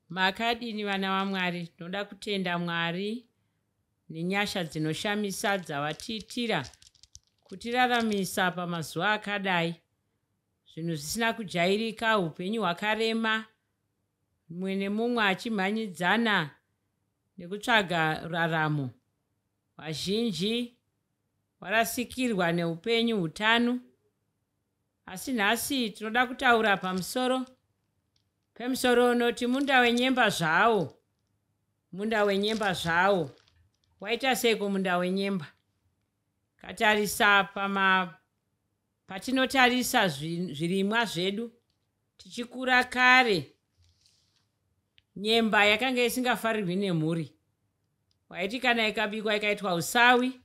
Makadini vana vaMwari? Tinoda kutenda Mwari nenyasha dzinoshamisa dzavatiitira kutiraramisa pamazuva akadai. Zvinhu zvisina kujairika, upenyu hwakarema, mumwe nemumwe achimhanyidzana nekutsvaga raramo. Vazhinji varasikirwa neupenyu hutano. Asi nhasi tinoda kutaura pamusoro pemusoro unoti munda wenyemba zvawo. Munda wenyemba zvawo. Waita seiko munda wenyemba? Katarisa pama patinotarisa zvirimwa zvedu tichikura kare, nyemba yakanga isingafarirwi nemhuri. Waiti kana ikabikwa ikaitwa usawi,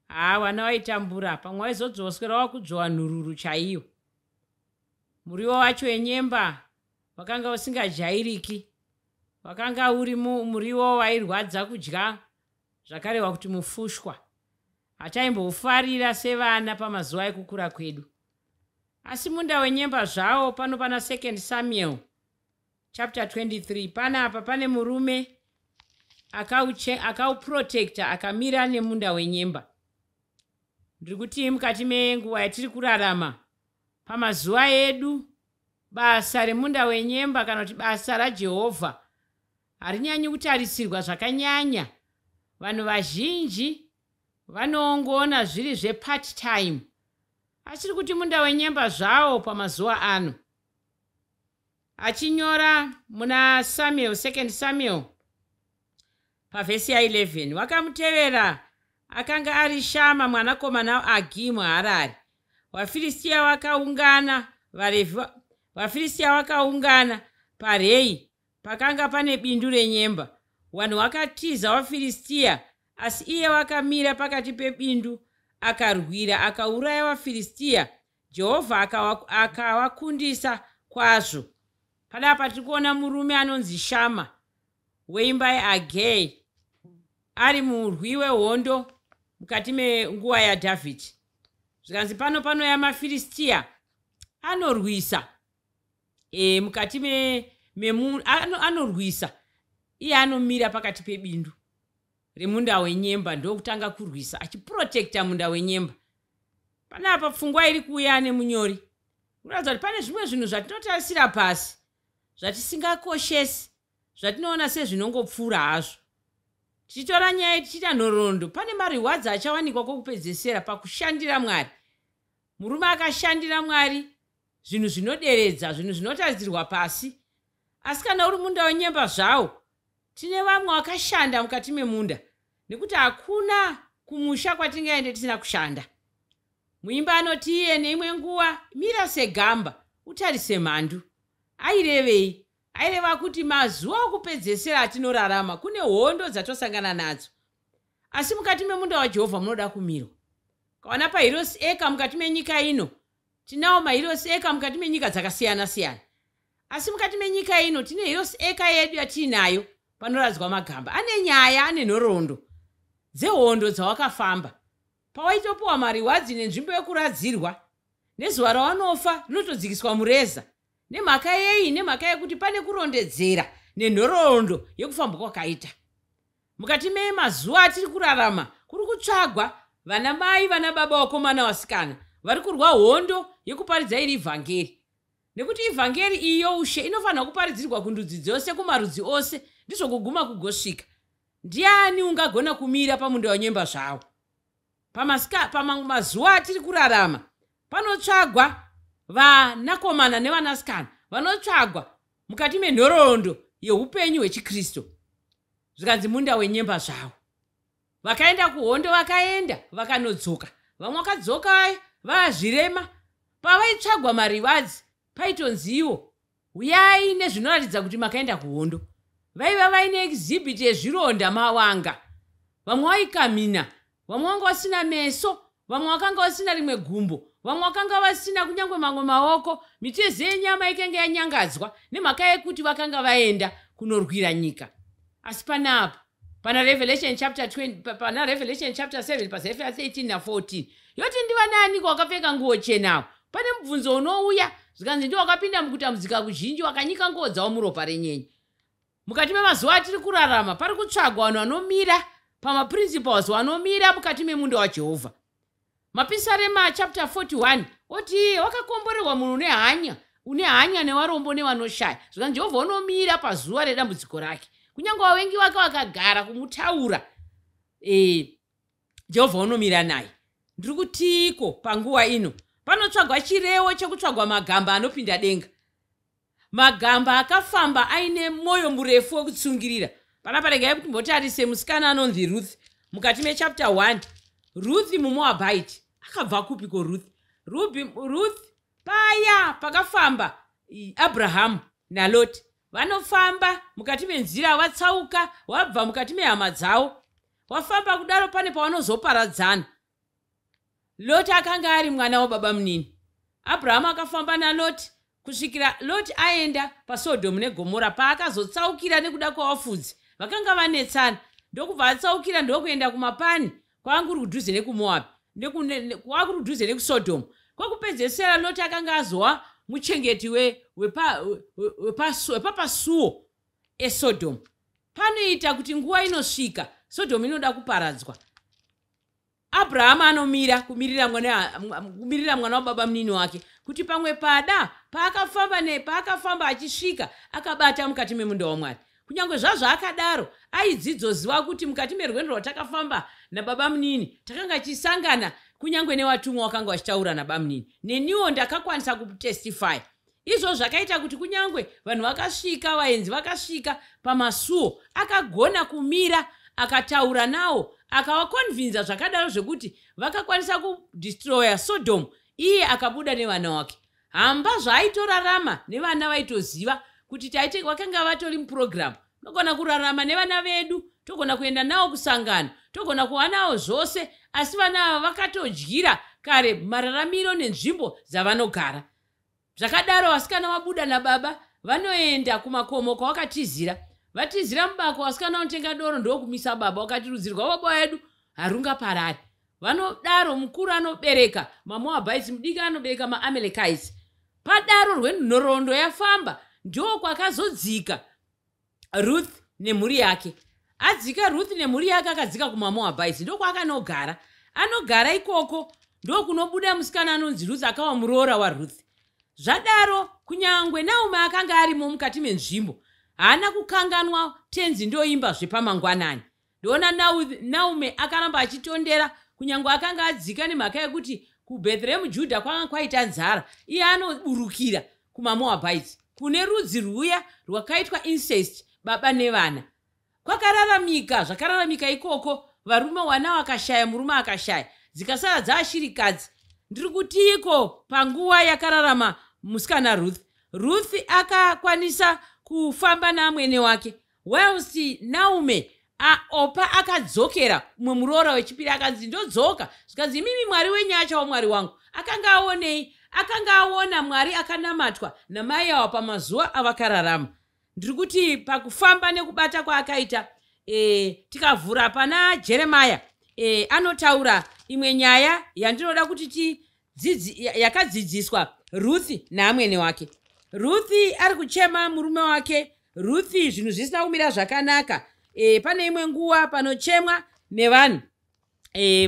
haa, vana vaitambura, pamwe waizodzoswera wakudzvowa nhururu chaiyo. Muriwo wacho wenyemba wakanga usingajairiki, wakanga uri muriwo wairwadza kudya, zvakarehwa kuti mufushwa. Hataimboufarira sevana pamazuva ekukura kwedu. Asi munda wenyemba zvawo, pano pana 2 Samuel chapter 23, panapa pane murume akauprotecta, akamira nemunda wenyemba. Ndiri kuti mukati menguva yatiri kurarama pamazuva edu, basa remunda wenyemba kana kuti basa raJehovha harinyanyi kutarisirwa zvakanyanya. Vanhu vazhinji vanoongoona zviri zvepart time. Achiri kuti munda wenyemba zvawo pamazuva ano, achinyora muna Samuel, 2 Samuel, pavhesi ya11, wakamutevera akanga ari Shama mwanakomana Agi muHarari. VaFiristiya vakaungana, vaRevhi, vaFiristiya vakaungana paRei, pakanga pane bindu renyemba. Vanhu vakatiza vaFiristiya, asi iye wakamira pakati pebindu, akarwira, akauraya vaFiristiya. Jehovha akavakundisa kwazvo. Panapa tiri kuona murume anonzi Shama weimba yeAgei, ari murwi wehondo mukati menguva yaDhavhidhi. Zvikanzi pano panouya maFiristiya, anorwisa mukati anorwisa, iye anomira pakati pebindu remunda wenyemba, ndokutanga kurwisa achiprotecta munda wenyemba. Panapa pfungwa iri kuuya nemunyori kuratidza kuti pane zvimwe zvinhu zvatinotarisira pasi, zvatisingakoshesi, zvatinoona sezvinongopfuura hazvo. Tichitora nyaya, tichiita nhoroondo, pane marewards achawanikwa kwokupedzesera pakushandira Mwari. Murume akashandira Mwari zvinhu zvinoderedza, zvinhu zvinotarisirwa pasi. Asi kana uri munda wenyemba zvawo, tine vamwe vakashanda mukati memunda, nekuti hakuna kumusha kwatingaende tisina kushanda. Muimba anoti iye neimwe nguva, "Mira segamba, utarise mhandu." Airevei? Aireva kuti mazuva okupedzesera atinorarama, kune hondo dzatosangana nadzo, asi mukati memunda waJehovha munoda kumirwa. Kawana paHeroes Acre mukati menyika ino, tinawo maHeroes Acre mukati menyika dzakasiyana-siyana, asi mukati menyika ino tine Heroes Acre yedu yatiinayo, panoradzwa magamba ane nyaya, ane nhoroondo dzehondo dzawakafamba, pawaitopiwa marewards nenzvimbo yekuradzirwa, nezuva rawanofa rinotodzikiswa mureza. Nemhaka yei? Nemhaka yekuti pane kurondedzera nenhoroondo yekufamba kwakaita. Mukati memazuva atiri kurarama, kuri kutsvagwa vana mai, vana baba, vakomana, vasikana vari kurwa hondo yekuparidza iri ivhangeri, nekuti ivhangeri iyi youshe inofanira kuparidzirwa kundudzi dzose, kumarudzi ose, ndizvo kuguma kugosvika. Ndiani ungagona kumira pamunda wenyemba zvawo? Pamazuva atiri kurarama, panotsvagwa vanakomana nevanasikana vanotsvagwa mukati menhoroondo yeupenyu hwechikristu. Zvikanzi munda wenyemba zvawo, vakaenda kuhondo, vakaenda, vakanodzoka. Vamwe vakadzoka vazvirema. Pavaitsvagwa marewards, paitonziwo, "Uyai nezvinoratidza kuti makaenda kuhondo." Vaiva vaine exhibit yezvironda, mawanga. Vamwe vaikamina, vamwe vanga vasina meso, vamwe vakanga vasina rimwe gumbo, vamwe vakanga vasina kunyange mamwe maoko. Mitezo yenyama ikanga yanyangadzwa nemhaka yekuti vakanga vaenda kunorwira nyika. Asi panapa pana Revelation chapter 20, pana Revelation chapter 7, paverse 13 na14, yoti, "Ndivananiko wakapfeka nguo chenawo?" Pane mubvunzo unouya. Zvikanzi, "Ndiwo wakapinda mukutambudzika kuzhinji, wakanyika nguo dzavo muropa renyenye." Mukati memazuva atiri kurarama pari kutsvagwa vanhu vanomira pamaprinciples, vanomira mukati memunda waJehovha. Mapisarema chapter 41 oti iye wakakomborerwa munhu une hanya, une hanya nevarombo nevanoshaya. Zvikanzi Jehovha unomira pazuva redambudziko rake, kunyange vavengi vake vakagara kumutaura, Jehovha unomira naye. Ndiri kutiiko panguva ino? Panotsvagwa chirevo chekutsvagwa magamba anopinda denga, magamba akafamba aine mwoyo murefu wekutsungirira. Panapa regai kuti mbotarise musikana anonzi Ruth mukati mechapter 1. Ruth muMoabite akabva kupiko? Ruth, Ruth paya pakafamba Abrahamu naLoti, vanofamba mukati menzira, vatsauka, vabva mukati mehama dzavo, wafamba kudaro, pane pavanozoparadzana. Loti akanga ari mwana wababa munini. Abrahamu akafamba naLoti kusvikira Loti aenda paSodhomu neGomora, paakazotsaukira nekuda kwavafudzi vakanga vanetsana, ndokubva atsaukira ndokuenda kumapani kwanga kuri kudhuze nekuMoabhi, kwanga kuri kudhuze nekuSodhomu. Kwekupedzesera Loti akanga azova muchengeti wepapasuo eSodhomu. Panoita kuti nguva inosvika Sodhomu inoda kuparadzwa, Abrahamu anomira kumirira mwana wababa munini wake, kuti pamwe pada paakafamba achisvika akabata mukati memunda waMwari. Kunyange zvazvo akadaro, aidzidzoziva kuti mukati merwendo rwatakafamba nababa munini takanga chisangana kunyange nevatumwa vakanga vachitaura nabamunini, neniwo ndakakwanisa kutestify. Izvo zvakaita kuti kunyange vanhu vakasvika, vaenzi vakasvika pamasuo, akagona kumira akataura nawo, akavakonvinza zvakadaro zvekuti vakakwanisa kudestroya Sodom. Iye akabuda nevana wake hamba zvaaitorarama nevana vaitoziva kuti taite vakanga vatori mupurogiramu. Togona kurarama nevana vedu, togona kuenda navo kusangano, togona kuva navo zvose, asi vana ava vakatodyira kare mararamiro nenzvimbo dzavanogara. Zvakadaro vasikana vabuda nababa, vanoenda kumakomo kwavakatizira. Vatizira mubako, vasikana vanotenga doro ndokumisa baba, vakati rudzi rwababa vedu harungaparari. Vanodaro, mukuru anobereka maMoabhites, mudiki anobereka maAmalekites. Padaro rwenhoroondo yafamba, ndo kwakazodzika Ruth nemhuri yake. Adzika Ruth nemhuri yake, akadzika kumaMoabhites, ndokwaakanogara. Anogara ikoko, ndokunobuda musikana anonzi Ruth, akava muroora waRuth. Zvadaro kunyangwe Naomi akanga arimo mukati menzvimbo, haana kukanganwa tenzi ndoimba zvepamangwanani. Ndoona Naomi akaramba achitondera kunyange akanga adzika, nemhaka yekuti kuBhetherehemu Judha kwanga kwaita nzara. Iye anoburukira kumaMoabhites, kune rudzi rwuya rwakaitwa incest baba nevana. Kwakararamika zvakararamika ikoko, varume wana vakashaya, murume akashaya, dzikasara dzaashirikadzi. Ndiri kutiiko panguva yakararama musikana Ruth? Ruth akakwanisa kufamba naamwene wake, whilst Naomi Opa akadzokera umwe muroora wechipiri, akanzi ndodzoka. Zvikanzi imimi Mwari wenyu achawo Mwari wangu. Akanga aonei? Akanga aona Mwari akanamatwa namai ava pamazuva avakararama. Ndiri kuti pakufamba nekubata kwaakaita, tikavhura pana Jeremaya, anotaura imwe nyaya yandinoda kuti yakadzidziswa Ruth naamwene wake. Ruth ari kuchema murume wake. Ruth zvinhu zvisina kumira zvakanaka. Pane imwe nguva panochemwa nevanhu,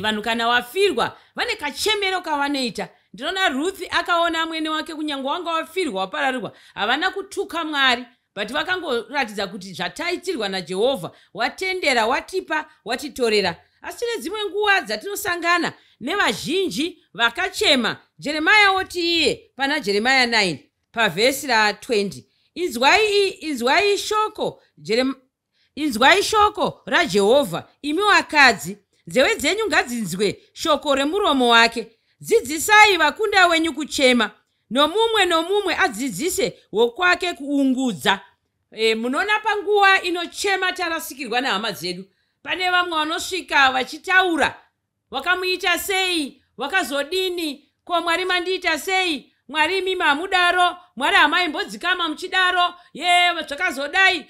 vanhu kana wafirwa vane kachemero kavanoita. Ndinoona Ruth akaona amwene wake, kunyange wanga wafirwa wapararirwa, havana kutuka Mwari, but vakangoratidza kuti zvataitirwa naJehovha, watendera, watipa, watitorera. Asi tine dzimwe nguva dzatinosangana nevazhinji vakachema. Jeremaya woti iye pana Jeremaya 9 pavhesi ra20, Inzwai shoko raJehovha, imi vakadzi, nzeve dzenyu ngadzinzwe shoko remuromo wake. Dzidzisai vakunda wenyu kuchema, nomumwe nomumwe adzidzise wokwake kuungudza. Munoona panguva inochema tarasikirwa nehama dzedu, pane vamwe vanosvika vachitaura, wakamuita sei, wakazodini, ko Mwari mandiita sei, Mwari imimi hamudaro, Mwari hamaimbodzikama muchidaro, ye zvakazodai.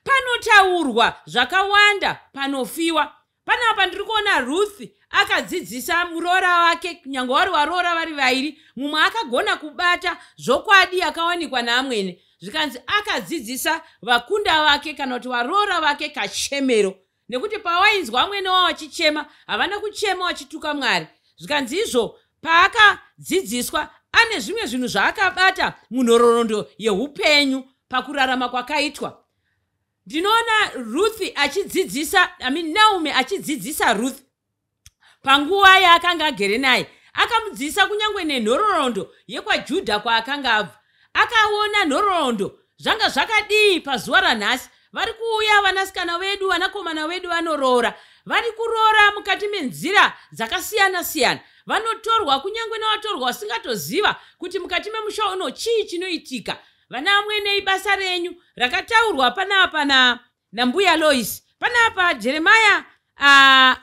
Panotaurwa zvakawanda panofiwa. Panapa ndiri kuona Ruth akadzidzisa muroora wake, kunyange vari varoora vari vairi, mumwe akagona kubata zvokwadi yakawanikwa naamwene. Zvikanzi akadzidzisa vakunda vake kana kuti varoora vake kachemero, nekuti pawainzwa amwene wavo vachichema, havana kuchema vachituka Mwari. Zvikanzi izvo paakadzidziswa, ane zvimwe zvinhu zvaakabata munhororondo yeupenyu pakurarama kwakaitwa. Ndinoona Ruth achidzidzisa, I mean, Naomi achidzidzisa Ruth panguva yaakanga agere naye. Akamudzidzisa kunyange nenhororondo yekwaJudha kwaakanga abva. Akaona nhororondo zvanga zvakadii. Pazuva ranhasi vari kuuya vanasikana vedu, vanakomana vedu vanoroora, vari kuroora mukati menzira dzakasiyana-siyana. Vanotorwa kunyange nevatorwa vasingatoziva kuti mukati memusha uno chii chinoitika. Vana amwene, ibasa renyu rakataurwa panapa nambuya Lois. Panapa Jeremaya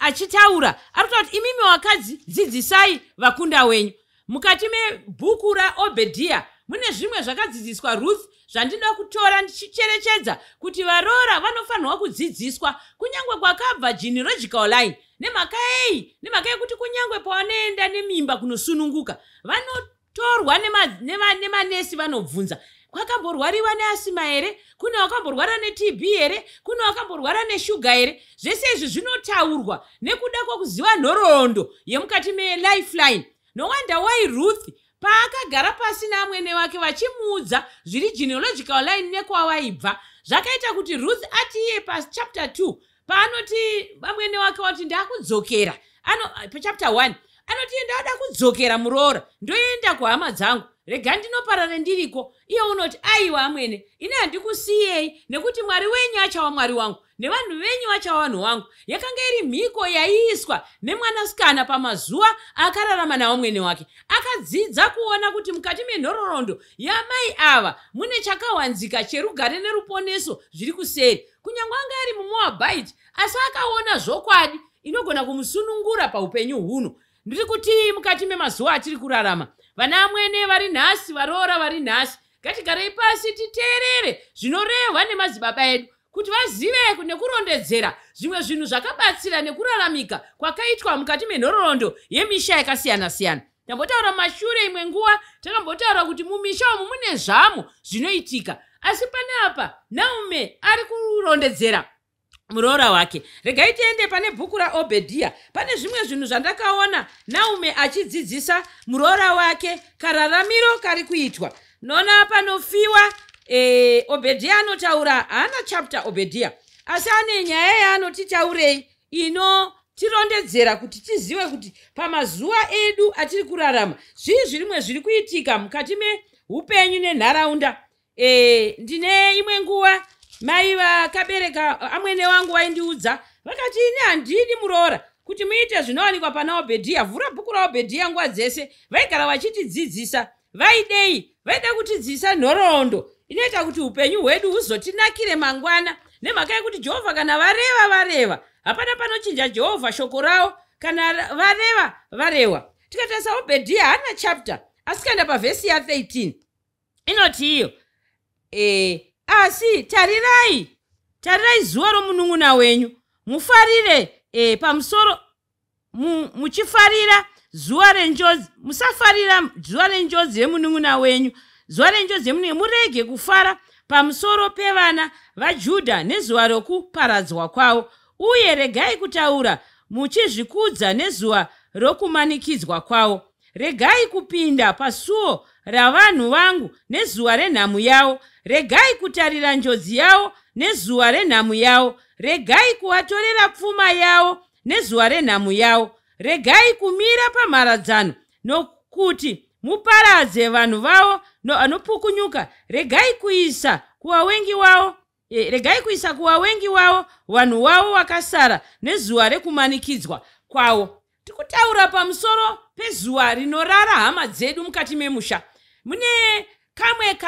achitaura, ari kutaura kuti imimi wakadzi dzidzisai vakunda wenyu. Mukati mebhuku raObhedhiya mune zvimwe zvakadzidziswa Ruth zvandinoda kutora ndichicherechedza kuti varoora vanofanirwa kudzidziswa kunyange kwakabva genealogical line. Nemhaka yei? Nemhaka yekuti kunyange pavanoenda nemimba kunosununguka, vanotorwa nemanesi, vanobvunza kwakamborwariwa neasthma here, kune wakamborwara neTB here, kune wakamborwara neshuga here. Zvese izvi zvinotaurwa nekuda kwokuziva nhoroondo yemukati melifeline. No wonder why Ruth paakagara pasi naamwene vake vachimuudza zviri genealogical line nekwavaibva, zvakaita kuti Ruth ati iye pachapter 2 paanoti vamwene wake wati ndakudzokera, pachapter 1 anoti ndada kudzokera muroora, ndoenda kuhama dzangu, rega ndinoparare ndiriko. Iye unoti, "Aiwa amwene, ini handikusiyei, nekuti Mwari wenyu achava Mwari wangu, nevanhu venyu vachava vanhu vangu." Yakanga iri mhiko yaiiswa nemwanasikana pamazuva akararama navamwene wake. Akadzidza kuona kuti mukati menhororondo yamai ava mune chakawanzika cherugare neruponeso zviri kuseri. Kunyange anga ari muMoabite, asi akaona zvokwadi inogona kumusunungura paupenyu huno. Ndiri kuti mukati memazuva atiri kurarama, vana amwene vari nhasi, varoora vari nhasi, ngatigarei pasi titeerere zvinorehwa nemadzibaba edu kuti vazive nekurondedzera zvimwe zvinhu zvakabatsira nekuraramika kwakaitwa mukati menhororondo yemisha yakasiyana-siyana. Tambotaura mumashure, imwe nguva takambotaura kuti mumisha umu mune zvamo zvinoitika, asi panapa Naume ari kurondedzera muroora wake. Regai tiende pane bhuku raObhedhiya. Pane zvimwe zvinhu zvandakaona Naume achidzidzisa muroora wake, kararamiro kari kuitwa. Noona panofiwa Obhedhiya anotaura. Haana chapter Obhedhiya, asi ane nyaya yaanotitaurei inotirondedzera kuti tizive kuti pamazuva edu atiri kurarama zvii zvirimwe zviri kuitika mukati meupenyu nenharaunda. Ndine imwe nguva mai vakabereka amwene wangu vaindiudza, vakati, "Ini handidi muroora kuti muite zvinowanikwa pana Obhedhiya. Vhura bhuku raObhedhiya nguva dzese." Vaigara vachitidzidzisa. Vaidei? Vaida kutidzidzisa nhoroondo inoita kuti upenyu hwedu huzotinakire mangwana, nemhaka yekuti Jehovha kana vareva, vareva. Hapana panochinja Jehovha shoko ravo. Kana vareva, vareva. Tikatarisa Obhedhiya, haana chapter, asi kaenda pavhesi ya13 inoti iyo asi tarirai, tarirai zuva romunun'una wenyu, mufarire pamusoro muchifarira zuva renjodzi. Musafarira zuva renjodzi yemunun'una wenyu, zuva renjodzi yemunun'una. Murege kufara pamusoro pevana vaJudha nezuva rokuparadzwa kwavo, uye regai kutaura muchizvikudza nezuva rokumanikidzwa kwavo. Regai kupinda pasuo ravanhu vangu nezuva renhamo yavo. Regai kutarira njodzi yavo nezuva renhamo yavo. Regai kuvatorera pfuma yavo nezuva renhamo yavo. Regai kumira pamharadzano nokuti muparadze vanhu vavo vanopukunyuka. Regai kuisa kuvawengi wavo, regai kuisa kuvawengi wavo vanhu wavo vakasara nezuva rekumanikidzwa kwavo. Tikutaura pamusoro pezuva rinorara hama dzedu mukati memusha. Mune kamwe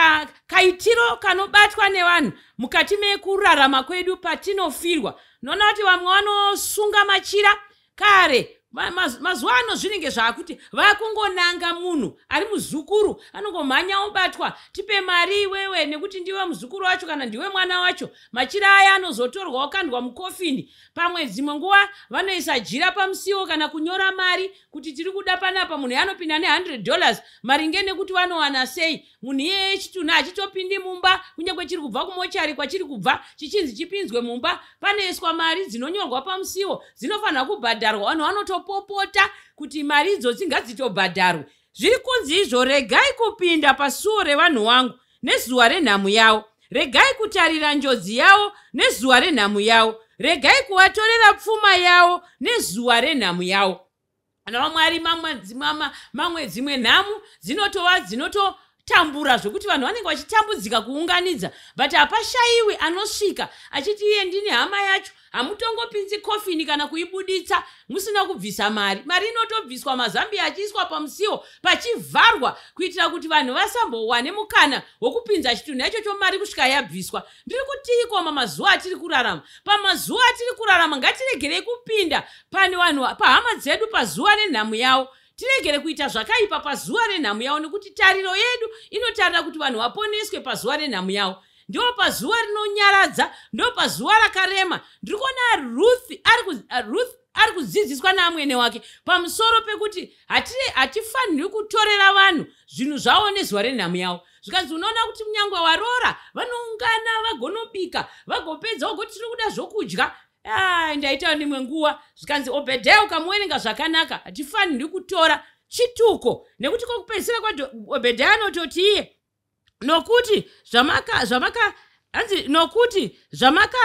kaitiro kanobatwa nevanhu mukati mekurarama kwedu patinofirwa. Unoona kuti vamwe vanosunga machira kare. Mazuva ano zvinenge zvaakuti vakungonanga munhu ari muzukuru anongomhanya obatwa, tipe mari iwewe nekuti ndiwe muzukuru wacho kana ndiwe mwana wacho. Machira aya anozotorwa okandwa mukofini. Pamwe dzimwe nguva vanoisa jira pamusiwo kana kunyora mari kuti tiri kuda panapa. Munhu anopinda ne$100 maringe nekuti vanowana sei. Munhu iyeye chitunha hachitopindi mumba, kunyange chiri kubva kumochari kwachiri kubva chichinzi chipinzwe mumba. Panoiswa mari dzinonyorwa pamusiwo dzinofanira kubhadharwa. Vanhu vanotopopota kuti mari idzodzi ngadzitobhadharwe. Zviri kunzi izvo, regai kupinda pasuo revanhu wangu nezuva renhamu yavo, regai kutarira njodzi yavo nezuva renhamu yavo, regai kuvatorera pfuma yavo nezuva renhamu yavo. Ana vaMwari, mamwe dzimwe nhamu dzinotova dzinototambura zvokuti vanhu vanenge vachitambudzika kuunganidza, but hapashayiwi anosvika achiti iye ndini hama yacho. Hamutongopinzi kofini kana kuibuditsa musina kubvisa mari. Mari inotobviswa, mazambiya achiiswa pamusiwo pachivharwa kuitira kuti vanhu vasambowane mukana wokupinza chitunha ichocho mari kusvika yabviswa. Ndiri kutiiko mamazuva atiri kurarama? Pamazuva atiri kurarama, ngatiregerei kupinda pane vanhu, pahama dzedu pazuva renhamu yavo. Tiregere kuita zvakaipa pazuva renhamu yavo, nekuti tariro yedu inotarira kuti vanhu vaponeswe pazuva renhamu yavo. Ndo pazuva rinonyaradza, ndo pazuva rakarema. Ndiri kuona Ruth ari kudzidziswa naamwene wake pamusoro pekuti hatifaniri kutorera vanhu zvinhu zvavo nezuva renhamu yavo. Zvikanzi unoona kuti kunyange waroora vanoungana, vagonobika, vagopedza vagoti tiri kuda zvokudya. Ndaita nimwe nguva. Zvikanzi Obhedhaya, ukamuverenga zvakanaka, hatifaniri kutora chituko, nekuti kwokupedzisira kwaObhedhaya anototi iye, nokuti zvamaka zvamaka hanzi nokuti zvamaka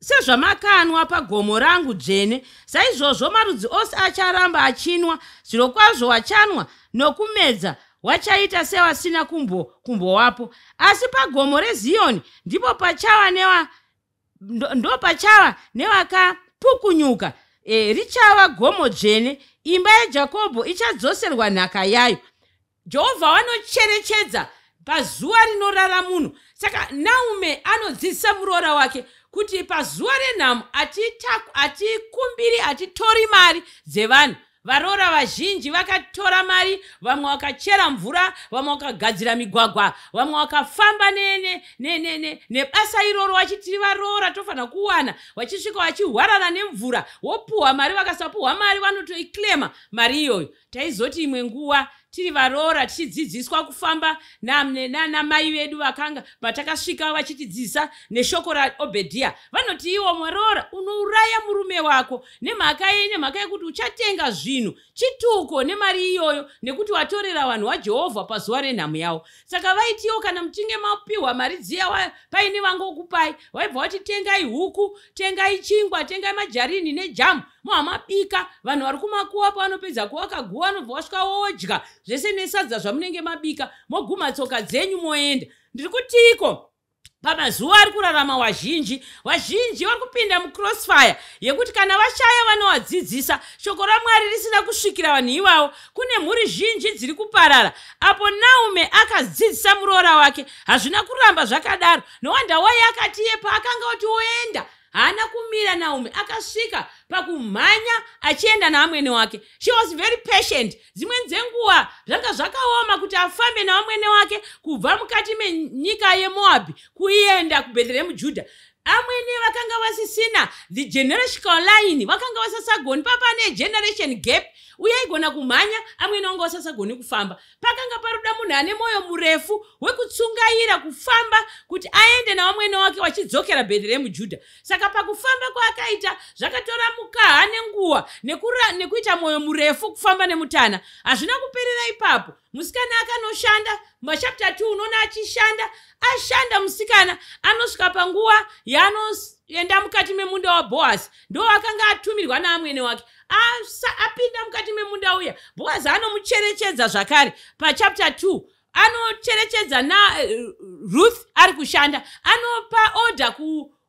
sezvamakanwa pagomo rangu dzvene, saizvozvo marudzi ose acharamba achinwa. Zvirokwazvo wachanwa nokumedza, wachaita sewasina kumbowapo. Asi pagomo reZiyoni ndipo pachava newa ndo pachava newakapukunyuka, richava gomo dzvene. Imba yaJakobho ichadzoserwa nhaka yayo. Jehovha vanocherechedza pazuva rinorara munhu. Saka Naume anodzidzisa muroora wake kuti pazuva renhamo hatikumbiri, hatitori mari dzevanhu. Varoora vazhinji vakatora mari, vamwe vakachera mvura, vamwe vakagadzira migwagwa, vamwe vakafamba nebasa iroro vachiti varoora tofanira kuwana. Vachisvika vachihwarana nemvura, wopuhwa mari. Vakasapuhwa mari, vanotoiclaima mari iyoyo. Taizoti imwe nguva tiri varoora tichidzidziswa kufamba namai vedu vakanga patakasvika vachitidzidzisa neshoko raObhedhiya, vanoti iwo muroora unouraya murume wako. Nemhaka yei? Nemhaka yekuti uchatenga zvinhu chituko nemari iyoyo, nekuti watorera vanhu vaJehovha pazuva renhamu yavo. Saka vaitiwo kana muchinge mapiwa mari dziya, paine vangokupai, vaibva vati tengai huku, tengai chingwa, tengai majarini nejamu, mohamabika. Vanhu vari kumakuwa pavanopedza kuvaka guva, vanobva vasvika wodya zvese nesadza zvamunenge mabika, moguma tsoka dzenyu moenda. Ndiri kutiiko pamazuva ari kurarama wazhinji? Vazhinji vari kupinda mucrossfire yekuti kana vashaya vanovadzidzisa, shoko raMwari risina kusvikira vanhu ivavo. Kune mhuri zhinji dziri kuparara. Apo Naume akadzidzisa muroora wake, hazvina kuramba zvakadaro. Nowanda wai akati iye paakanga oti oenda, haana kumira. Naume akasvika pakumhanya achienda naamwene wake. She was very patient. Dzimweni dzenguva zvanga zvakaoma kuti afambe navamwene wake kubva mukati menyika yeMoabhi kuenda kuBhetherehemu Judha. Amwene vakanga vasisina the generational line, vakanga vasasagoni. Papane generation gap. Uye aigona kumhanya, amwene vanga vasasagoni kufamba. Pakanga paroda munhu ane mwoyo murefu wekutsungaira kufamba kuti aende navamwene wake vachidzokera Bhetherehemu Judha. Saka pakufamba kwaakaita zvakatora mukaha nenguva nekuita mwoyo murefu kufamba nemutana. Hazvina kuperera ipapo. Musikana akanoshanda. Machapter 2 unoona achishanda. Ashanda musikana, anosvika panguva yaanoenda mukati memunda waBhoazi. Ndo akanga atumirwa naamwene wake. Apinda mukati memunda uya, Bhoazi anomucherechedza zvakare. Pachapter 2 anocherechedza naRuth ari kushanda. Anopa order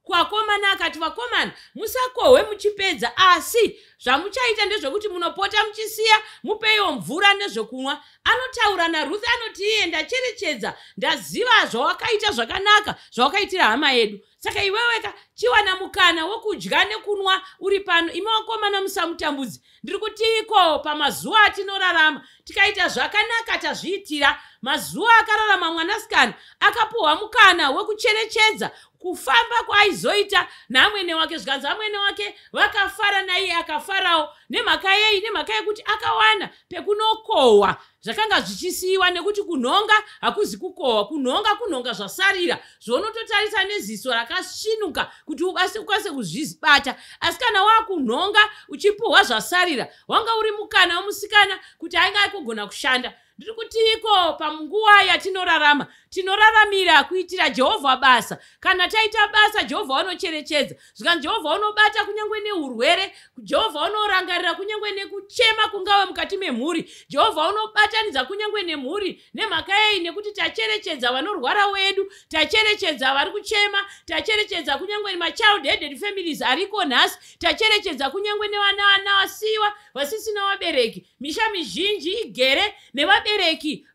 kuvakomana, akati, "Vakomana, musakohwe muchipedza, asi zvamuchaita ndezvekuti munopota muchisiya, mupeiwo mvura nezvekunwa." Anotaura naRuth, anoti iye, "Ndacherechedza, ndaziva zvawakaita zvakanaka, zvawakaitira hama yedu." Saka iweweka chiwana mukana wokudya nekunwa uri pano. Imi wakomana, musamutambudzi. Ndiri kutiiko pamazuva atinorarama, tikaita zvakanaka tazviitira. Mazuva akararama mwanasikana akapuhwa mukana wekucherechedza kufamba kwaaizoita naamwene wake. Zvikanzi amwene wake vakafara, naiye akafarawo. Nemhaka yei? Nemhaka yekuti akawana pekunokohwa zvakanga zvichisiyiwa, nekuti kunhonga hakuzi kukohwa. Kunhonga kunhonga zvasarira zvaunototarisa neziso rakasvinuka kuti ukwanise kuzvibata. Asi kana wakunhonga uchipuhwa zvasarira, wanga uri mukana wemusikana kuti ainge akugona kushanda. Ndiri kutiiko panguva yatinorarama, tinoraramira kuitira Jehovha basa. Kana taita basa, Jehovha vanocherechedza. Zvikanzi Jehovha unobata kunyange neurwere, Jehovha unorangarira kunyange nekuchema kungave mukati memhuri, Jehovha unobatanidza kunyange nemhuri. Nemhaka yei? Nekuti tacherechedza vanorwara wedu, tacherechedza vari kuchema, tacherechedza kunyange machild headed families ariko nhasi, tacherechedza kunyange nevana vasiyiwa vasisina vabereki. Misha mizhinji igere nevabereki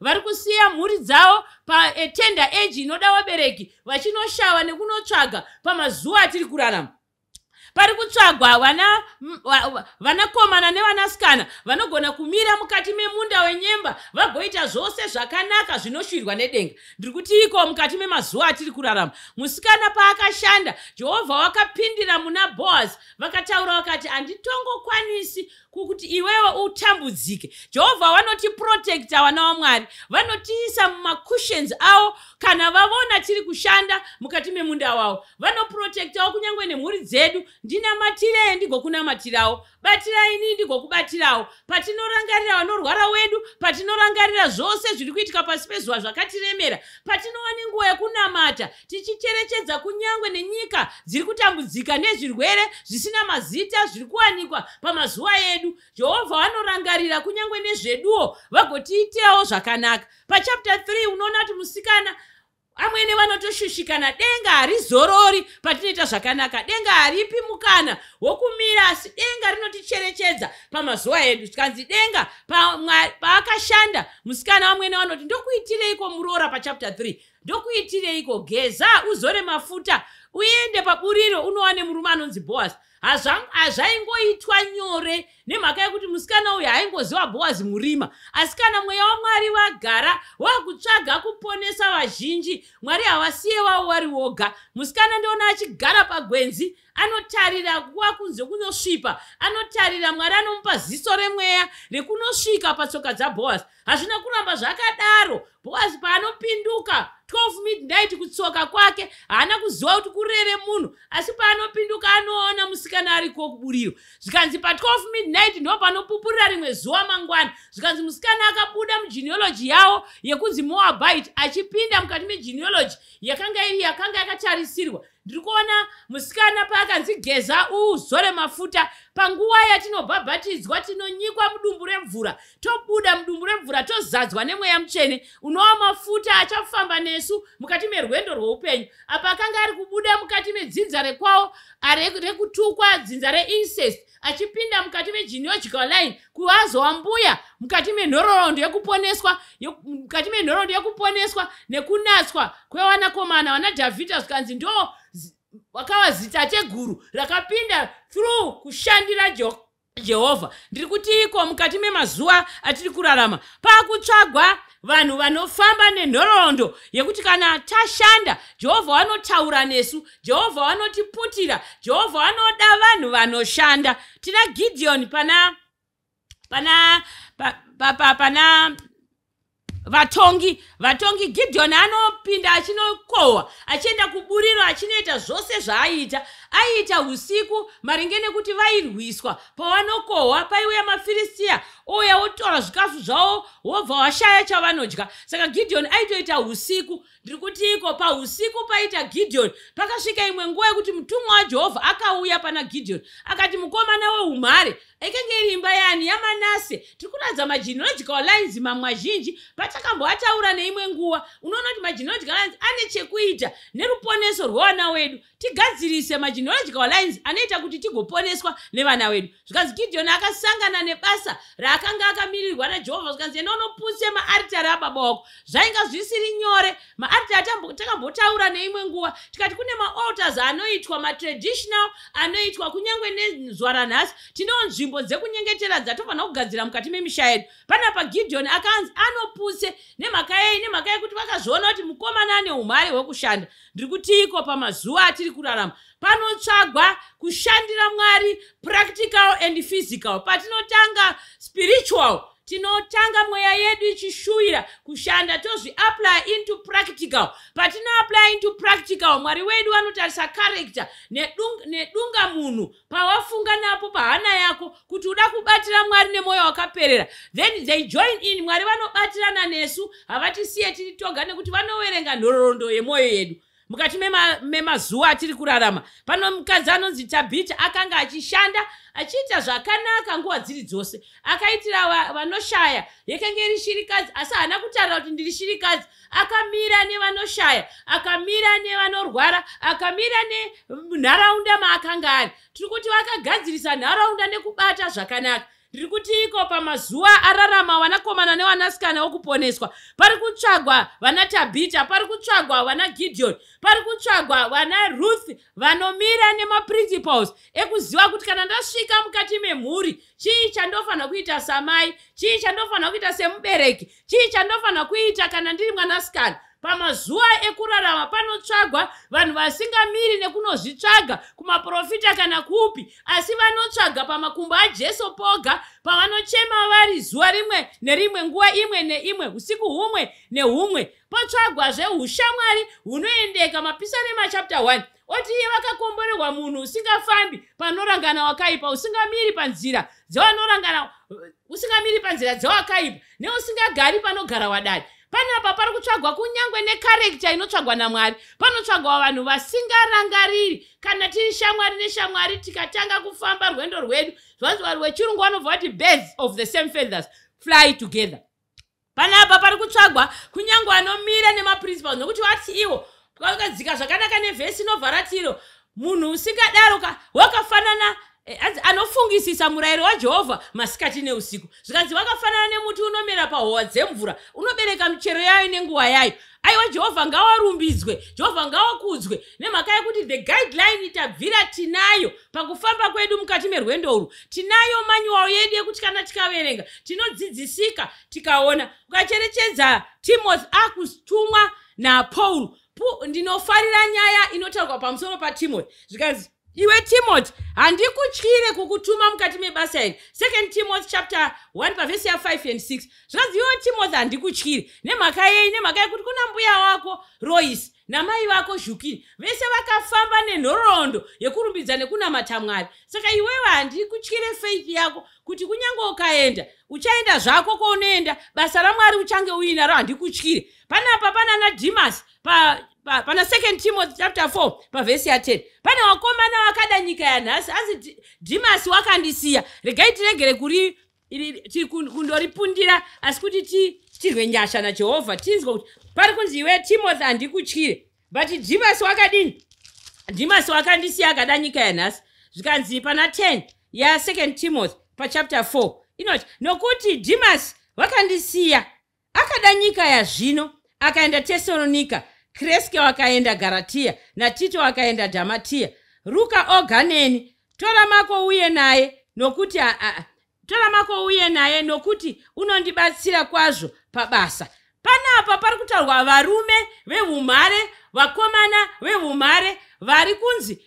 vari kusiya mhuri dzavo patender age inoda vabereki, vachinoshava nekunotsvaga. Pamazuva atiri kurarama, pari kutsvagwa vanakomana nevanasikana vanogona kumira mukati memunda wenyemba vagoita zvose zvakanaka zvinoshwirwa nedenga. Ndiri kuti iko mukati memazuva atiri kurarama, musikana paakashanda, Jehovha wakapindira muna Boaz. Vakataura vakati, "Handitongokwanisi kuti iwewe utambudzike." Jehovha vanotiprotecta. Vana vaMwari vanotiisa mumacushions avo kana vavona tiri kushanda mukati memunda wavo. Vanoprotectawo kunyange nemhuri dzedu. Ndinamatirei, ndigokunamatirawo. Batirai ini, ndigokubatirawo. Patinorangarira vanorwara wedu, patinorangarira zvose zviri kuitika pasi pezuva zvakatiremera, patinova nenguva yekunamata tichicherechedza kunyange nenyika dziri kutambudzika nezvirwere zvisina mazita zviri kuwanikwa pamazuva edu, Jehovha vanorangarira kunyange nezveduwo vagotiitirawo zvakanaka. Pachapter 3 unoona kuti musikana, amwene vanotoshushikana. Denga harizorori patinoita zvakanaka. Denga haripi mukana wokumira, asi denga rinoticherechedza pamazuva edu. Zvikanzi denga paakashanda musikana, vamwene vanoti, "Ndokuitireiko muroora?" Pachapter 3, "Ndokuitireiko? Geza, uzore mafuta, uende paburiro unowa nemurume anonzi Boasi." Hazvaingoitwa nyore nemhaka yekuti musikana uyu haingoziva Bhoazi murima. Asi kana mweya waMwari vagara wakutsvaga kuponesa vazhinji, Mwari havasiye vavo vari voga. Musikana ndiona achigara pagwenzi, anotarira kuva kunze kunosvipa, anotarira. Mwari anomupa ziso remweya rekunosvika patsoka dzaBhoazi. Hazvina kuramba zvakadaro. Bhoazi paanopinduka 12 midnight kutsoka kwake, haana kuziva kuti kurere munhu, asi paanopinduka anoona musikana ariko kuburiro. Zvikanzi pa12 midnight ndo panopupurira rimwe zuva mangwana. Zvikanzi musikana akabuda mugenealogy yavo yekunzi Moabite, achipinda mukati megenealogy yakanga iri yakanga yakatarisirwa. Ndiri kuona musikana paakanzi, "Geza, uzore mafuta." Panguva yatinobhabhatidzwa, tinonyikwa mudumbu remvura, tobuda mudumbu remvura tozadzwa nemweya mutsvene unova mafuta achafamba nesu mukati merwendo rweupenyu. Apa akanga ari kubuda mukati medzinza rekwavo rekutukwa, dzinza reincest, achipinda mukati megenealogical line kuazova mbuya mukati menhoroondo yekuponeswa, mukati menhoroondo yekuponeswa nekunatswa kwevanakomana vanaDhavhidha. Zvikanzi ndo wakava zitateguru rakapinda through kushandira Jehovha. Ndiri kuti iko mukati memazuva atiri kurarama, paakutsvagwa vanhu vanofamba nenhoroondo yekuti kana tashanda, Jehovha vanotaura nesu, Jehovha vanotiputira. Jehovha vanoda vanhu vanoshanda. Tina Gideon pana Vatongi. Gideon anopinda achinokohwa, achienda kuburiro, achinoita zvose zvaaiita. Aiita usiku maringe nekuti vairwiswa. Pavanokohwa, paiuya maFiristiya, ouya otora zvikafu zvavo, wobva washaya chavanodya. Saka Gideon aitoita usiku. Ndiri kuti iko pausiku paita Gideon, pakasvika imwe nguva yekuti mutumwa waJehovha akauya pana Gideon akati, "Mukomana weumhare." Ikenge iri imba yani? YaManase. Tiri kuratidza magenealogical lines mamwe azhinji patakamboataura neimwe nguva. Unoona kuti magenealogical lines ane chekuita neruponeso rwevana wedu. Tigadzirise magenealogical. magenealogical lines anoita kuti tigoponeswa nevana vedu. Zvikanzi Gideon akasangana nebasa raakanga akamirirwa naJehovha. Zvikanzi enda unoputse maaritari ababa wako. Zvainga zvisiri nyore. Maaritari takambotaura neimwe nguva, tikati kune maaltars anoitwa matraditional, anoitwa kunyange nezuva ranhasi. Tinewo nzvimbo dzekunyengetera dzatofanira kugadzira mukati memisha yedu. Panapa Gideon akanzi anoputse. Nemhaka yei? Nemhaka yekuti vakazviona kuti mukomana ane umhare hwekushanda. Ndiri kutiiko, pamazuva atiri kurarama panotsvagwa kushandira Mwari practical and physical. Patinotanga spiritual, tinotanga mweya yedu ichishuvira kushanda, tozviapply into practical. Patinoapply into practical, Mwari wedu anotarisa character nedunga munhu pawafunga napo pahana yako kuti uda kubatira Mwari nemwoyo wakaperera. Then they join in. Mwari vanobatirana nesu, havatisiye tiri toga, nekuti vanoverenga nhororondo yemwoyo yedu. Mukati memazuva atiri kurarama, pano mukadzi anonzi Tabhita akanga achishanda, achiita zvakanaka nguva dziri dzose. Akaitira vanoshaya. Yekenge iri shirikadzi, asi haana kutarira kuti ndiri shirikadzi. Akamira nevanoshaya, akamira nevanorwara, akamira nenharaunda maakanga ari. Tiri kuti vakagadzirisa nharaunda nekubata zvakanaka. Ndiri kuti iko, pamazuva ararama vanakomana nevanasikana vokuponeswa, pari kutsvagwa vana Tabhita, pari kutsvagwa vana Gideon, pari kutsvagwa vana Ruth, vanomira nemaprinciples ekuziva kuti kana ndasvika mukati memhuri, chii chandofanira kuita samai, chii chandofanira kuita semubereki, chii chandofanira kuita kana ndiri mwanasikana. Pamazuva ekurarama panotsvagwa vanhu vasingamiri nekunozvitsvaga kumaprofita kana kupi, asi vanotsvaga pamakumbo aJesu poga pavanochema vari zuva rimwe nerimwe, nguva imwe neimwe, usiku humwe nehumwe. Potsvagwazve ushamwari hunoendeka. Mapisarema chapter 1 oti iye vakakomborerwa munhu usingafambi panorangana wakaipa, usingamiri panzira dzevanorangana, usingamiri panzira dzewakaipa, neusingagari panogara wadari. Panapa pari kutsvagwa kunyange necharacter inotsvagwa naMwari. Panotsvagwa vanhu vasingarangariri. Kana tiri shamwari neshamwari, tikatanga kufamba rwendo rwedu, zvanzi vanhu vechirungu vanobva vati, "Birds of the same feathers fly together." Panapa pari kutsvagwa kunyange anomira nemaprinciples, nokuti vati ivo vakadzika zvakanaka nevhesi inobva ratiro, munhu usingadaroka wakafanana anofungisisa murayiro waJehovha masikati neusiku. Zvikanzi vakafanana nemuti unomera pahova dzemvura, unobereka michero yayo nenguva yayo. Aiwa, Jehovha ngawarumbidzwe, Jehovha ngawakudzwe, nemhaka yekuti the guideline tabvira tinayo pakufamba kwedu mukati merwendo urwu. Tinayo manual yedu yekuti kana tikaverenga tinodzidzisika, tikaona. Ukacherechedza Timothy akutumwa naPaul, ndinofarira nyaya inotaurwa pamusoro paTimothy. Zvikanzi, iwe Timothy, handikutyire kukutuma mukati mebasa iri. Second Timothy chapter 1 pavhesi ya5 and 6. Zvikanzi, iwe Timothy, handikutyire. Nemhaka yei? Nemhaka yekuti kuna mbuya wako Roisi namai vako Zhukini, vese vakafamba nenhoroondo yekurumbidza nekunamata Mwari. Saka iwewe handikutyire faith yako, kuti kunyange ukaenda, uchaenda zvako kwaunoenda, basa raMwari uchange uinaro. Handikutyire. Panapa panana Dhimas pana Second Timothy chapter 4 pavhesi ya10, pane vakomana vakada nyika yanhasi. Asi Dhimasi wakandisiya. Regai tiregere kuri kundoripundira, asi kuti tirwe nyasha naJehovha, tinzwe kuti pari kunzi, iwe Timothy, handikutyire, but Dhimasi wakadini? Dhimasi wakandisiya, akada nyika yanhasi. Zvikanzi pana 10 yasecond Timothy pachapter 4 inoti, nokuti Dhimasi wakandisiya, akada nyika yazvino, akaenda Tesaronika. Kreske wakaenda Garatiya, naTito wakaenda Dhamatiya. Ruka oga neni. Tora Mako uye naye, nokuti tora Mako uye naye, nokuti unondibatsira kwazvo pabasa. Panapa pari kutaurwa varume vehumhare, vakomana vehumhare, vari kunzi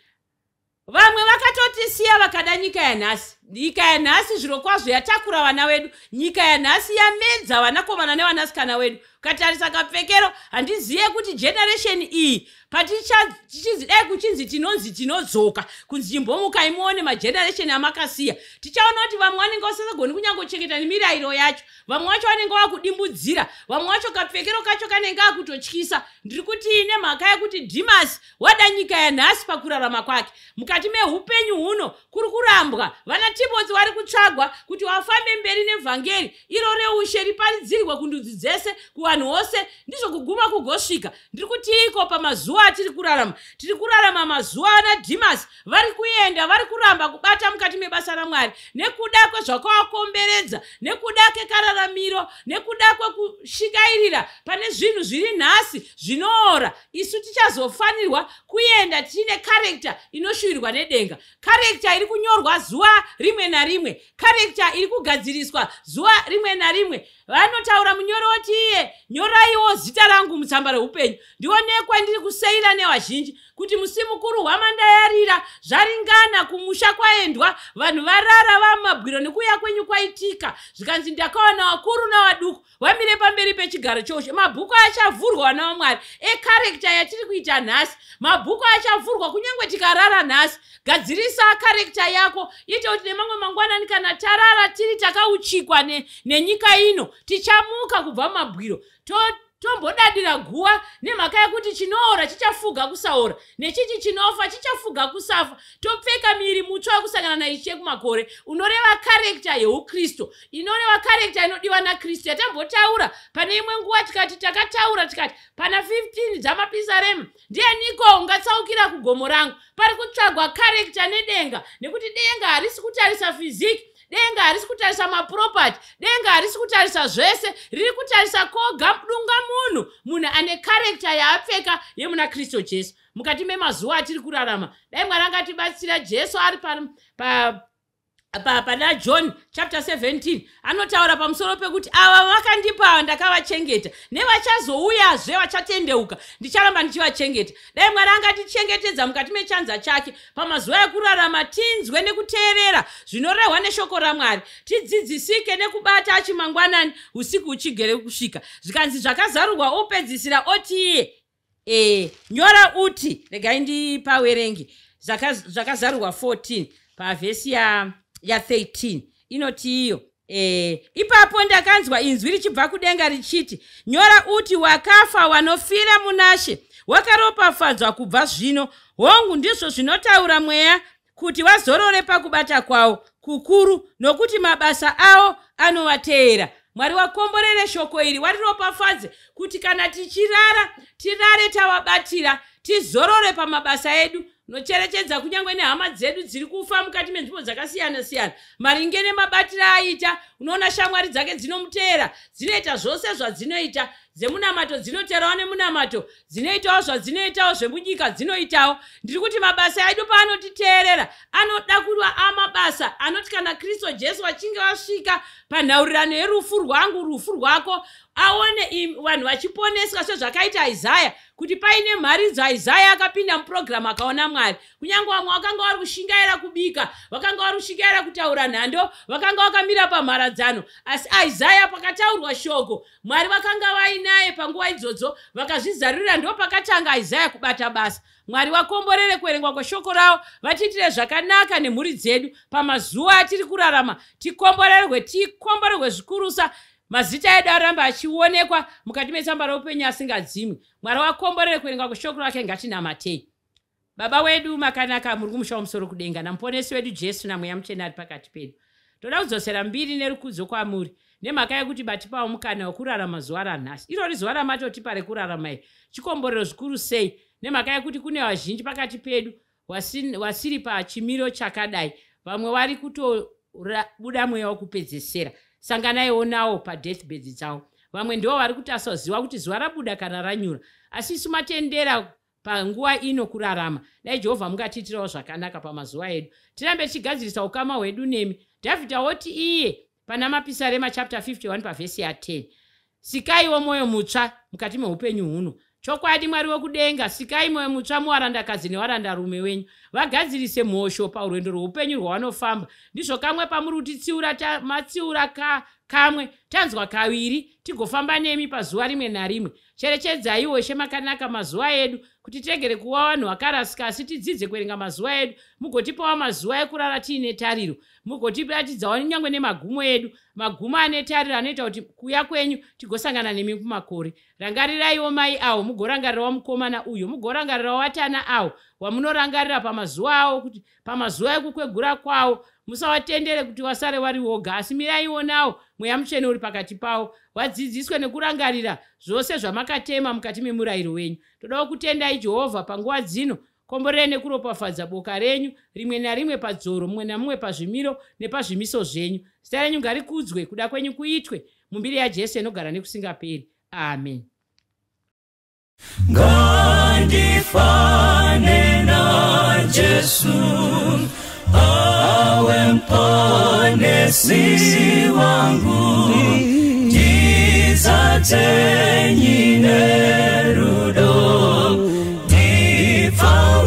vamwe vakatotisiya vakada nyika yanhasi. Nyika yanhasi zviro kwazvo yatakura vana vedu. Nyika yanhasi yamedza vanakomana nevanasikana vedu. Ukatarisa kapfekero, handizive kuti generation iyi patichinzi dai kuchinzi tinonzi tinodzoka kunzi chimbomukai muone mageneration amakasiya, tichaona kuti vamwe vanenge vasisagoni kunyangochengeta nemirayiro yacho. Vamwe vacho vanenge vakudimbudzira, vamwe vacho kapfekero kacho kanenge akutotyisa. Ndiri kuti nemhaka yekuti Dhimasi wada nyika yanhasi pakurarama kwake mukati meupenyu huno, kuri kurambwa vana. Timothy vari kutsvagwa kuti wafambe mberi nevhangeri iro reushe riparidzirwe kundudzi dzese, kuvanhu vose, ndizvo kuguma kugosvika. Ndiri kutiiko pamazuva atiri kurarama? Tiri kurarama mazuva ana Dhimasi vari kuenda, vari kuramba kubata mukati mebasa raMwari nekuda kwezvakavakomberedza, nekuda kekararamiro, nekuda kwekushingairira pane zvinhu zviri nhasi zvinoora. Isu tichazofanirwa kuenda tiine karekta inoshuwirwa nedenga, karekta iri kunyorwa zuva rimwe narimwe, karekta iri kugadziriswa zuva rimwe narimwe. Vanotaura munyori woti iye, nyoraiwo zita rangu mutsamba reupenyu, ndionekwe ndiri kuseira nevazhinji, kuti musi mukuru hwamanda yarira, zvaringana, kumusha kwaendwa, vanhu varara vamabwiro, nekuuya kwenyu kwaitika. Zvikanzi ndakaona vakuru navaduku vamire pamberi pechigaro choushe. Mabhuku achavhurwa, vana vaMwari, ekarekta yatiri kuita nhasi. Mabhuku achavhurwa kunyange tikarara nhasi. Gadzirisa karekta yako, ite kuti nemamwe mangwanani kana tarara tiri takauchikwa nenyika ino, tichamuka kubva mumabwiro, tombodadira guva, nemhaka yekuti chinoora chichafuga kusaora, nechichi chinofa chichafuga kusafa, topfeka miri mutsva wekusangana naIshe kumakore. Unoreva karekta yeukristu, inoreva karekta inodiwa naKristu, yatambotaura pane imwe nguva. Tikati takataura tikati pana 15 dzamapisaremu, ndianiko ungatsaukira kugomo rangu? Pari kutsvagwa karekta nedenga, nekuti denga harisi kutarisa physique, denga harisi kutarisa maproperty, denga harisi kutarisa zvese, riri kutarisa koga dunga munhu, munhu ane karekta yaapfeka yemuna Kristu Jesu. Mukati memazuva atiri kurarama, dai Mwari angatibatsira. Jesu ari pa pana John chapter 17 anotaura pamusoro pekuti ava vakandipa ava ndakavachengeta, nevachazouyazve vachatendeuka ndicharamba ndichivachengeta. Dai Mwari angatichengetedza mukati mechanza chake pamazuva ekurarama, tinzwe nekuteerera zvinorehwa neshoko raMwari, tidzidzisike nekubata achimangwanani, usiku huchigere kusvika. Zvikanzi zvakazarurwa opedzisira oti iye nyora uti, regai ndipawerengi, zvakazarurwa 14 pavhesi ya13 inoti iyo ipapo ndakanzwa inzwi richibva kudenga richiti, nyora uti, wakafa wanofira munaShe wakaropafadzwa kubva zvino. Hongu, ndizvo zvinotaura Mweya, kuti vazorore pakubata kwavo kukuru, nokuti mabasa avo anovateera. Mwari wakomborere shoko iri, wariropafadze, kuti kana tichirara tirare tavabatira, tizorore pamabasa edu. Nocherechedza kunyange nehama dzedu dziri kufa mukati menzvimbo dzakasiyana-siyana, maringe nemabatiro aita. Unoona shamwari dzake dzinomuteera, dzinoita zvose zvadzinoita, dzemunamato dzinoterawo nemunamato, dzinoitawo zvadzinoitawo, zvemunyika dzinoitawo. Ndiri kuti mabasa edu paanotiteerera anoda kuva amabasa anoti kana Kristu Jesu vachinge vasvika panhaurirano yerufu rwangu, rufu rwako, aone vanhu vachiponeswa, sezvakaita Isaya, kuti paine mharidzo Isaya akapinda mupurogiramu akaona Mwari. Kunyange vamwe vakanga vari kushingaira kubika, vakanga vari kushingaira kutaura nhando, vakanga vakamira pamharadzano, asi Isaya pakataurwa shoko, Mwari vakanga vainaye panguva idzodzo, vakazvizarurira. Ndo pakatanga Isaya kubata basa. Mwari wakomborere kuverengwa kweshoko ravo, vatiitire zvakanaka nemhuri dzedu pamazuva atiri kurarama. Tikomborerwe, tikomborerwe zvikurusa, mazita edu aramba achionekwa mukati metsamba roupenyu asingadzimwi. Mwari wakomborere kuverenga kweshoko rake. Ngatinamatei. Baba wedu makanaka, muri kumusha wamusoro kudenga, namuponesi wedu Jesu naMweya Muchena ari pakati pedu, toda kudzosera mbiri nerukudzo kwamuri nemhaka yekuti batipawo mukana wekurarama zuva ranhasi. Irori zuva ramatotipa rekurarama iri chikomborero zvikuru sei, nemhaka yekuti kune vazhinji pakati pedu wasiri pachimiro chakadai. Vamwe vari kutobuda mweya wekupedzesera, sanganaiwo nawo padeathbed dzavo. Vamwe ndivo vari kutasaziva kuti zuva rabuda kana ranyura, asi isu matendera panguva ino kurarama. Dai Jehovha mungatiitirawo zvakanaka pamazuva edu, tirambe tichigadzirisa ukama hwedu nemi. Dhavhidha woti iye pana Mapisarema chapter 51 pavhesi ya10, sikaiwo mwoyo mutsva mukati meupenyu huno. Chokwadi, Mwari wekudenga, sikai mwoyo mutsva muwarandakadzi newarandarume wenyu, vagadzirise mhosho parwendo rweupenyu rwavanofamba. Ndizvo kamwe pamuri kutitsiura, matsiura kamwe, tanzwa kaviri, tigofamba nemi pazuva rimwe narimwe. Cherechedzaiwo, Ishe makanaka, mazuva edu, kuti tiregere kuva vanhu vakarasika, asi tidzidze kuverenga mazuva edu. Mugotipawo mazuva ekurara tiine tariro, mugotiratidzawo nyange nemagumo edu, magumo ane tariro anoita kuti kuuya kwenyu tigosangana nemi kumakore. Rangariraiwo mai avo, mugorangarirawo mukomana uyo, mugorangarirawo vatana avo. Wamunorangarira pamazuva avo, kuti pamazuva ekukwegura kwavo musavatendere kuti vasare vari voga, asi miraiwo nawo Mweya Mutsvene uri pakati pavo, vadzidziswe nekurangarira zvose zvamakatema mukati memurayiro wenyu. Todawo kutendai, Jehovha, panguva dzino. Komborerei nekuropafadza boka renyu rimwe narimwe padzoro, mumwe namumwe pazvimiro nepazvimiso zvenyu. Zita renyu ngarikudzwe, kuda kwenyu kuitwe, mumbiri yaJesu inogara nekusingaperi. Amen. Ngandifane naJesu, awe mponesi wangu, ndizadze nyine rudo, ndipfawise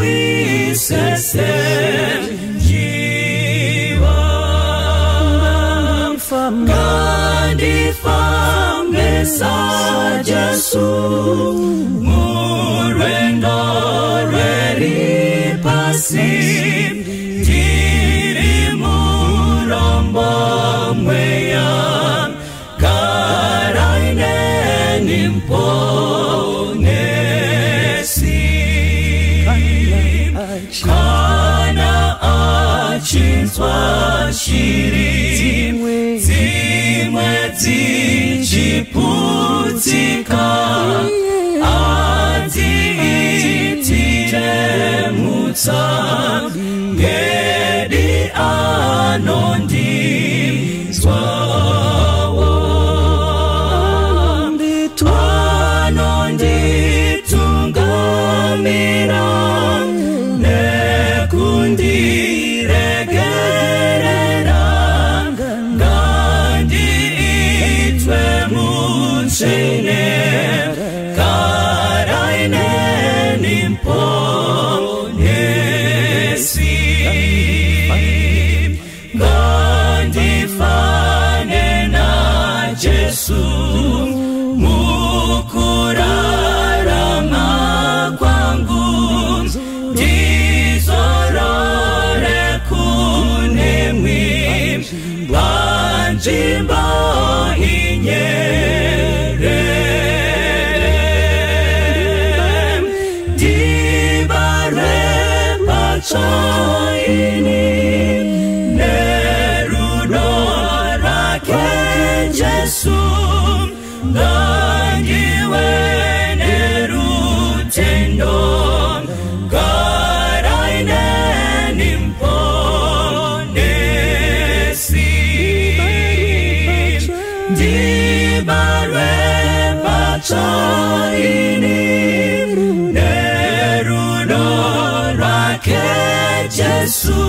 senjiva. Ngandifambe saJesu murwendo rweripasi, ndiri murombo mweya, garai neni mponesi. Kana achinzwa shiri dzimwe dzichiputsika, adziitire mutsa, ngedi anondinzwawo, anonditungamira nekundiregerera, ngandiitwe mutsvene, garai neni mponesi. Ngandifane naJesu mukurarama kwangu, ndizorore kunemwi panzvimbo inyerere, ndibarwe patsva ini nerudo rwake Jesu, ngandiwe nerutendo, garai neni mponesi. Ndibarwe patsva ini nerudo rwake Jesu,